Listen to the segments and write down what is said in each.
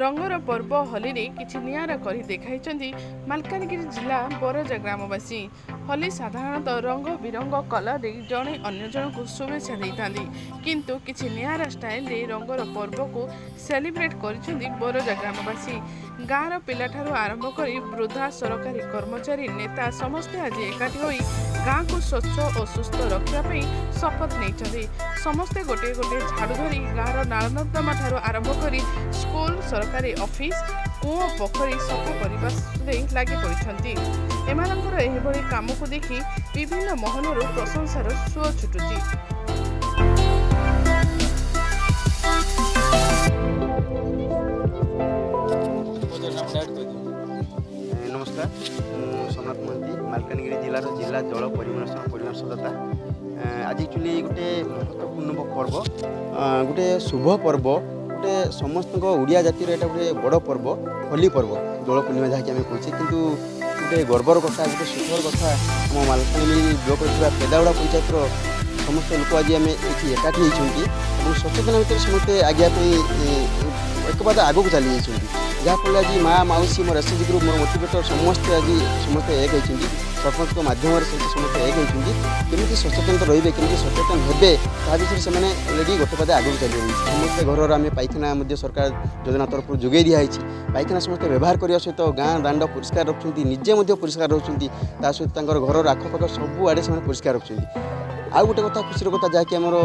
ରଙ୍ଗର ପର୍ବ ହୋଲିରେ କିଛି ନିଆରା କରି ଦେଖାଇଛନ୍ତି ମାଲକାନଗିରି ଜିଲ୍ଲା ବରଜା ଗ୍ରାମବାସୀ। ହୋଲି ସାଧାରଣତଃ ରଙ୍ଗ ବିରଙ୍ଗ କଲରରେ ଜଣେ ଅନ୍ୟ ଜଣଙ୍କୁ ଶୁଭେଚ୍ଛା ଦେଇଥାନ୍ତି, କିନ୍ତୁ କିଛି ନିଆରା ଷ୍ଟାଇଲରେ ରଙ୍ଗର ପର୍ବକୁ ସେଲିବ୍ରେଟ୍ କରିଛନ୍ତି ବରଜା ଗ୍ରାମବାସୀ। ଗାଁର ପିଲାଠାରୁ ଆରମ୍ଭ କରି ବୃଦ୍ଧା, ସରକାରୀ କର୍ମଚାରୀ, ନେତା ସମସ୍ତେ ଆଜି ଏକାଠି ହୋଇ ଗାଁକୁ ସ୍ୱଚ୍ଛ ଓ ସୁସ୍ଥ ରଖିବା ପାଇଁ ଶପଥ ନେଇଛନ୍ତି। ସମସ୍ତେ ଗୋଟିଏ ଗୋଟିଏ ଝାଡ଼ୁ ଧରି ଗାଁର ନାଳନର୍ଦ୍ଦମା ଠାରୁ ଆରମ୍ଭ କରି ସ୍କୁଲ, ସରକାରୀ ଅଫିସ, କୂଅ, ପୋଖରୀ ସଫା କରିବାରେ ଲାଗି ପଡ଼ିଛନ୍ତି। ଏମାନଙ୍କର ଏହିଭଳି କାମକୁ ଦେଖି ବିଭିନ୍ନ ମହଲରୁ ପ୍ରଶଂସାର ସୁଅ ଛୁଟୁଛି। ନମସ୍କାର, ମୁଁ ସୋମନାଥ ମହାନ୍ତି, ମାଲକାନଗିରି ଜିଲ୍ଲାର ଜିଲ୍ଲା ଜଳ ପରିମଳ ପରିମର୍ଶଦାତା। ଆଜି ଆକ୍ଚୁଆଲି ଗୋଟେ ମହତ୍ତ୍ୱପୂର୍ଣ୍ଣ ପର୍ବ, ଗୋଟେ ଶୁଭ ପର୍ବ, ଗୋଟେ ସମସ୍ତଙ୍କ ଓଡ଼ିଆ ଜାତିର ଏଇଟା ଗୋଟେ ବଡ଼ ପର୍ବ, ହୋଲି ପର୍ବ, ଦୋଳ ପୂର୍ଣ୍ଣିମା ଯାହାକି ଆମେ କହୁଛେ। କିନ୍ତୁ ଗୋଟେ ଗର୍ବର କଥା, ଗୋଟେ ସୁଖର କଥା, ଆମ ମାଲକାନଗିରି ବ୍ଲକରେ ଥିବା ପେଦାଗୁଡ଼ା ପଞ୍ଚାୟତର ସମସ୍ତ ଲୋକ ଆଜି ଆମେ ଏଠି ଏକାଠି ହେଇଛନ୍ତି ଏବଂ ସଚେତନ ଭିତରେ ସମସ୍ତେ ଆଗିବା ପାଇଁ ଏକ ପାଦ ଆଗକୁ ଚାଲି ଯାଇଛନ୍ତି, ଯାହାଫଳରେ ଆଜି ମା, ମାଉସୀ, ମୋର ଏସ୍ ଏଚ୍ ଗ୍ରୁପ୍, ମୋର ମୋଟିଭେଟର ସମସ୍ତେ ଆଜି ସମସ୍ତେ ଏକ ହେଇଛନ୍ତି। ସରପଞ୍ଚଙ୍କ ମାଧ୍ୟମରେ ସେଇଠି ସମସ୍ତେ ଏକ ହେଇଛନ୍ତି। କେମିତି ସଚେତନତା ରହିବେ, କେମିତି ସଚେତନ ହେବେ, ତାହା ବିଷୟରେ ସେମାନେ ଅଲରେଡ଼ି ଗୋଟେ ପାଦ ଆଗକୁ ଚାଲିଗଲେଣି। ସମସ୍ତେ ଘରର ଆମେ ପାଇଖାନା ମଧ୍ୟ ସରକାର ଯୋଜନା ତରଫରୁ ଯୋଗାଇ ଦିଆହେଇଛି। ପାଇଖାନା ସମସ୍ତେ ବ୍ୟବହାର କରିବା ସହିତ ଗାଁ ଦାଣ୍ଡ ପରିଷ୍କାର ରଖୁଛନ୍ତି, ନିଜେ ମଧ୍ୟ ପରିଷ୍କାର ରହୁଛନ୍ତି। ତା ସହିତ ତାଙ୍କର ଘରର ଆଖପାଖ ସବୁଆଡ଼େ ସେମାନେ ପରିଷ୍କାର ରଖୁଛନ୍ତି। ଆଉ ଗୋଟେ କଥା, ଖୁସିର କଥା, ଯାହାକି ଆମର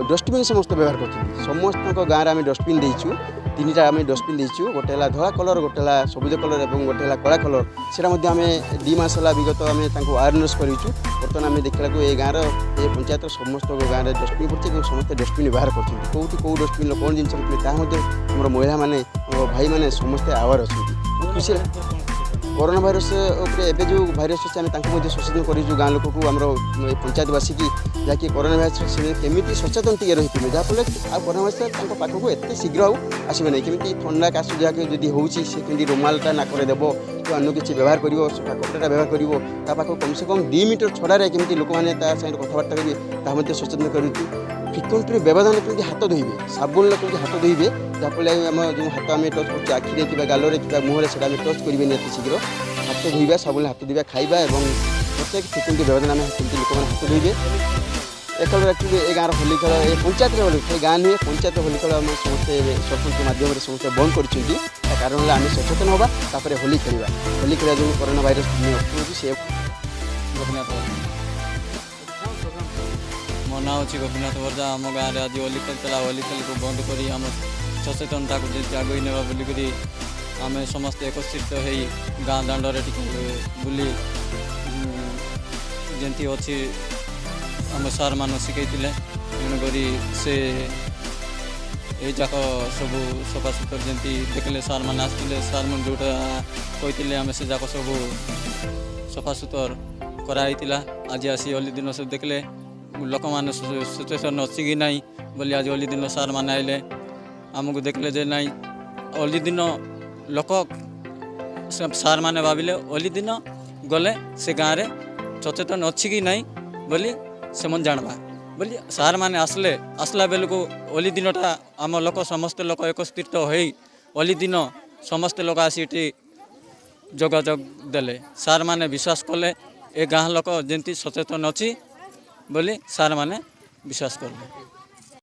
ଡଷ୍ଟବିନ୍ ସମସ୍ତେ ବ୍ୟବହାର କରୁଛନ୍ତି। ସମସ୍ତଙ୍କ ଗାଁରେ ଆମେ ଡଷ୍ଟବିନ୍ ଦେଇଛୁ। ତିନିଟା ଆମେ ଡଷ୍ଟବିନ୍ ଦେଇଛୁ। ଗୋଟେ ହେଲା ଧଳା କଲର୍, ଗୋଟେ ହେଲା ସବୁଜ କଲର୍ ଏବଂ ଗୋଟେ ହେଲା କଳା କଲର୍। ସେଇଟା ମଧ୍ୟ ଆମେ 2 ମାସ ହେଲା ବିଗତ ଆମେ ତାଙ୍କୁ ଆୱାରନେସ୍ କରିଛୁ। ବର୍ତ୍ତମାନ ଆମେ ଦେଖିଲାକୁ ଏ ଗାଁର, ଏ ପଞ୍ଚାୟତର ସମସ୍ତଙ୍କ ଗାଁରେ ଡଷ୍ଟବିନ୍ ପଡ଼ିଛି ଏବଂ ସମସ୍ତେ ଡଷ୍ଟବିନ୍ ବ୍ୟବହାର କରୁଛନ୍ତି। କେଉଁଠି କେଉଁ ଡଷ୍ଟବିନ୍ର କ'ଣ ଜିନିଷ ରଖିବେ, ତାହା ମଧ୍ୟ ଆମର ମହିଳାମାନେ, ଆମ ଭାଇମାନେ ସମସ୍ତେ ଆୱାର ଅଛନ୍ତି। ଖୁସି କରୋନା ଭାଇରସ୍ ଉପରେ ଏବେ ଯେଉଁ ଭାଇରସ୍ ଅଛି, ଆମେ ତାଙ୍କୁ ମଧ୍ୟ ସଚେତନ କରିଛୁ ଗାଁ ଲୋକକୁ, ଆମର ପଞ୍ଚାୟତବାସୀକି, ଯାହାକି କରୋନା ଭାଇରସ୍ ସେ କେମିତି ସଚେତନ ଟିକେ ରହିଥିବେ, ଯାହାଫଳରେ ଆଉ କରୋନା ଭାଇରସ୍ ତାଙ୍କ ପାଖକୁ ଏତେ ଶୀଘ୍ର ଆଉ ଆସିବ ନାହିଁ। କେମିତି ଥଣ୍ଡା କାଶ ଯାହାକି ଯଦି ହେଉଛି, ସେ କେମିତି ରୁମାଲଟା ନାକରେ ଦେବ କି ଅନ୍ୟ କିଛି ବ୍ୟବହାର କରିବ, ସଫା କପଡ଼ାଟା ବ୍ୟବହାର କରିବ, ତା ପାଖକୁ କମ୍ ସେ କମ୍ 2 ମିଟର ଛଡ଼ାରେ କେମିତି ଲୋକମାନେ ତା ସାଙ୍ଗରେ କଥାବାର୍ତ୍ତା କରିବେ, ତାହା ମଧ୍ୟ ସଚେତନ କରୁଛୁ। ଫ୍ରିକ୍ୱେଣ୍ଟଲି ବ୍ୟବଧାନ କେମିତି ହାତ ଧୋଇବେ, ସାବୁନରେ କେମିତି ହାତ ଧୋଇବେ, ଯାହାଫଳରେ ଆମ ଯେଉଁ ହାତ ଆମେ ଟଚ୍ କରୁଛୁ ଆଖିରେ କିମ୍ବା ଗାଲରେ କିମ୍ବା ମୁହଁରେ, ସେଇଟା ଆମେ ଟଚ୍ କରିବେନି ଏତେ ଶୀଘ୍ର। ହାତ ଧୋଇବା, ସାବୁନରେ ହାତ ଧୋଇବା, ଖାଇବା ଏବଂ ପ୍ରତ୍ୟେକ ଫ୍ରିକ୍ୱେଣ୍ଟଲି ବ୍ୟବଧାନ ଆମେ କେମିତି ଲୋକମାନେ ହାତ ଧୋଇବେ। ଏ ଖେଳ ଆକ୍ଚୁଆଲି ଏ ଗାଁର ହୋଲି ଖେଳ, ଏ ପଞ୍ଚାୟତରେ ହୋଲି ଖେଳ, ଗାଁ ନୁହେଁ, ପଞ୍ଚାୟତ ହୋଲି ଖେଳ ଆମେ ସମସ୍ତେ ଏବେ ସରପଞ୍ଚ ମାଧ୍ୟମରେ ସମସ୍ତେ ବନ୍ଦ କରିଛନ୍ତି। ତା କାରଣ ହେଲା ଆମେ ସଚେତନ ହେବା, ତାପରେ ହୋଲି ଖେଳିବା। ହୋଲି ଖେଳିବା ଯୋଗୁଁ କରୋନା ଭାଇରସ୍ ହେଉଛି ସେ ଗୋପୀନାଥ ବର୍ଜା। ମୋ ନାଁ ହେଉଛି ଗୋପୀନାଥ ବର୍ଜା। ଆମ ଗାଁରେ ଆଜି ହୋଲି ଖେଳ ଥିଲା। ହୋଲି ଖେଳକୁ ବନ୍ଦ କରି ଆମ ସଚେତନତାକୁ ଯେମିତି ଆଗେଇ ନେବା ବୋଲିକରି ଆମେ ସମସ୍ତେ ଏକତ୍ରିତ ହେଇ ଗାଁ ଦାଣ୍ଡରେ ଟିକେ ବୁଲି ଯେମିତି ଅଛି ଆମ ସାର୍ମାନେ ଶିଖେଇଥିଲେ, ତେଣୁକରି ସେ ଏଇ ଯାକ ସବୁ ସଫାସୁତର ଯେମିତି ଦେଖିଲେ, ସାର୍ମାନେ ଆସିଥିଲେ, ସାର୍ମାନେ ଯେଉଁଟା କହିଥିଲେ ଆମେ ସେ ଯାକ ସବୁ ସଫାସୁତର କରାହେଇଥିଲା। ଆଜି ଆସି ହୋଲି ଦିନ ସବୁ ଦେଖିଲେ, ଲୋକମାନେ ସଚେତନ ଅଛି କି ନାହିଁ ବୋଲି। ଆଜି ହୋଲି ଦିନ ସାର୍ମାନେ ଆଇଲେ, ଆମକୁ ଦେଖିଲେ ଯେ ନାଇଁ, ହୋଲି ଦିନ ଲୋକ ସାର୍ମାନେ ଭାବିଲେ ହୋଲି ଦିନ ଗଲେ ସେ ଗାଁରେ ସଚେତନ ଅଛି କି ନାହିଁ ବୋଲି ସେମାନେ ଜାଣବା ବୋଲି ସାର୍ମାନେ ଆସିଲେ। ଆସିଲା ବେଳକୁ ହୋଲି ଦିନଟା ଆମ ଲୋକ ସମସ୍ତେ ଲୋକ ଏକତ୍ରିତ ହୋଇ ହୋଲି ଦିନ ସମସ୍ତେ ଲୋକ ଆସି ଏଠି ଯୋଗାଯୋଗ ଦେଲେ। ସାର୍ମାନେ ବିଶ୍ୱାସ କଲେ, ଏ ଗାଁ ଲୋକ ଯେମିତି ସଚେତନ ଅଛି ବୋଲି ସାର୍ମାନେ ବିଶ୍ୱାସ କଲେ।